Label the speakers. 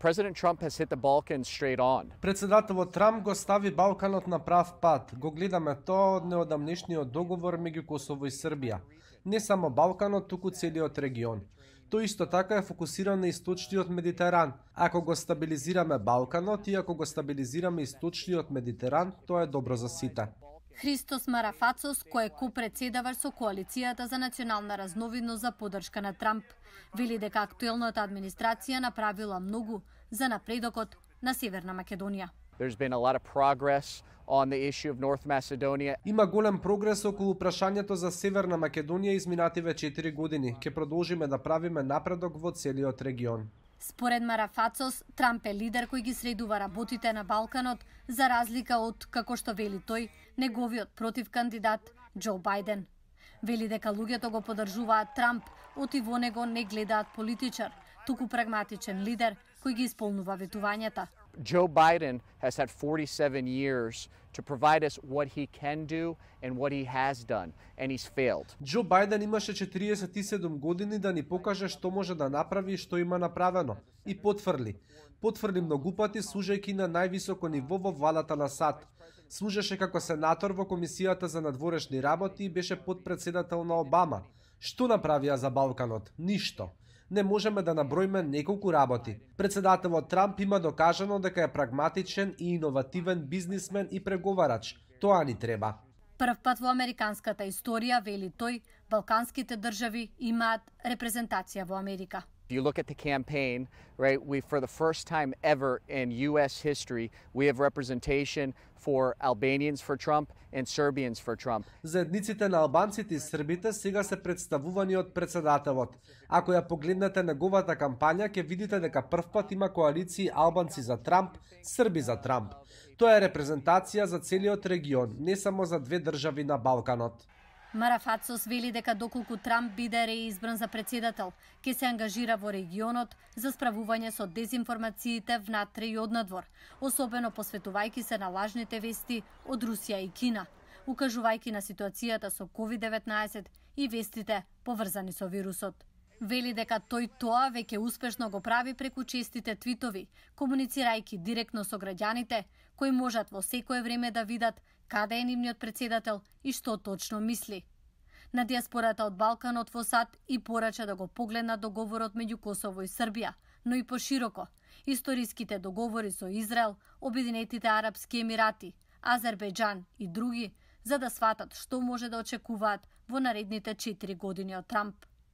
Speaker 1: President Trump has hit the Balkans straight on.
Speaker 2: Председателот Трамп го стави Балканот на прав пат. Го гледаме тоа од неодамнешниот договор меѓу Косово и Србија. Не само Балканот, туку целиот регион. Тој исто така е фокусиран на источниот Медитеран. Ако го стабилизираме Балканот и ако го стабилизираме источниот Медитеран, тоа е добро за сите.
Speaker 3: Христос Марафацос, кој е копредседавач со коалицијата за национална разновидност за поддршка на Трамп, вели дека актуелната администрација направила многу за напредокот на Северна Македонија.
Speaker 1: There's been a lot of progress on the issue of North Macedonia.
Speaker 2: Има голем прогрес околу прашањето за Северна Македонија изминативе 4 години. Ке продолжиме да правиме напредок во целиот регион.
Speaker 3: Според Марафацос, Трамп е лидер кој ги средува работите на Балканот, за разлика од, како што вели тој, неговиот против кандидат Џо Бајден. Вели дека луѓето го поддржуваат Трамп, оти во него не гледаат политичар, туку прагматичен лидер кој ги исполнува ветувањата.
Speaker 1: Joe Biden has had 47 years to provide us what he can do and what he has done, and he's failed.
Speaker 2: Џо Бајден имаше 47 години да ни покаже што може да направи и што има направено. И потврди. Потврди многу пати служејќи на највисоко ниво во владата на САД. Служеше како сенатор во Комисијата за надворешни работи и беше подпредседател на Обама. Што направија за Балканот? Ништо. Не можеме да наброиме неколку работи. Председателот Трамп има докажано дека е прагматичен и иновативен бизнисмен и преговарач. Тоа ни треба.
Speaker 3: Прв пат во американската историја, вели тој, балканските држави имаат репрезентација во Америка.
Speaker 1: If you look at the campaign, right, for the first time ever in U.S. history, we have representation for Albanians for Trump and Serbians for Trump.
Speaker 2: Заедниците на албанците и србите сега се представувани од председателот. Ако ја погледнете неговата кампања, ќе видите дека првпат има коалиции албанци за Трамп, срби за Трамп. Тоа е репрезентација за целиот регион, не само за две држави на Балканот.
Speaker 3: Марафацос вели дека доколку Трамп биде реизбран за председател, ќе се ангажира во регионот за справување со дезинформациите внатре и однадвор, особено посветувајќи се на лажните вести од Русија и Кина, укажувајќи на ситуацијата со COVID-19 и вестите поврзани со вирусот. Вели дека тој тоа веќе успешно го прави преку честите твитови, комуницирајќи директно со граѓаните, кои можат во секое време да видат каде е нивниот председател и што точно мисли. На диаспората од Балканот во САД и порача да го погледнат договорот меѓу Косово и Србија, но и пошироко, историските договори со Израел, Обединетите Арапски Емирати, Азербејџан и други, за да сватат што може да очекуваат во наредните 4 години од Трамп.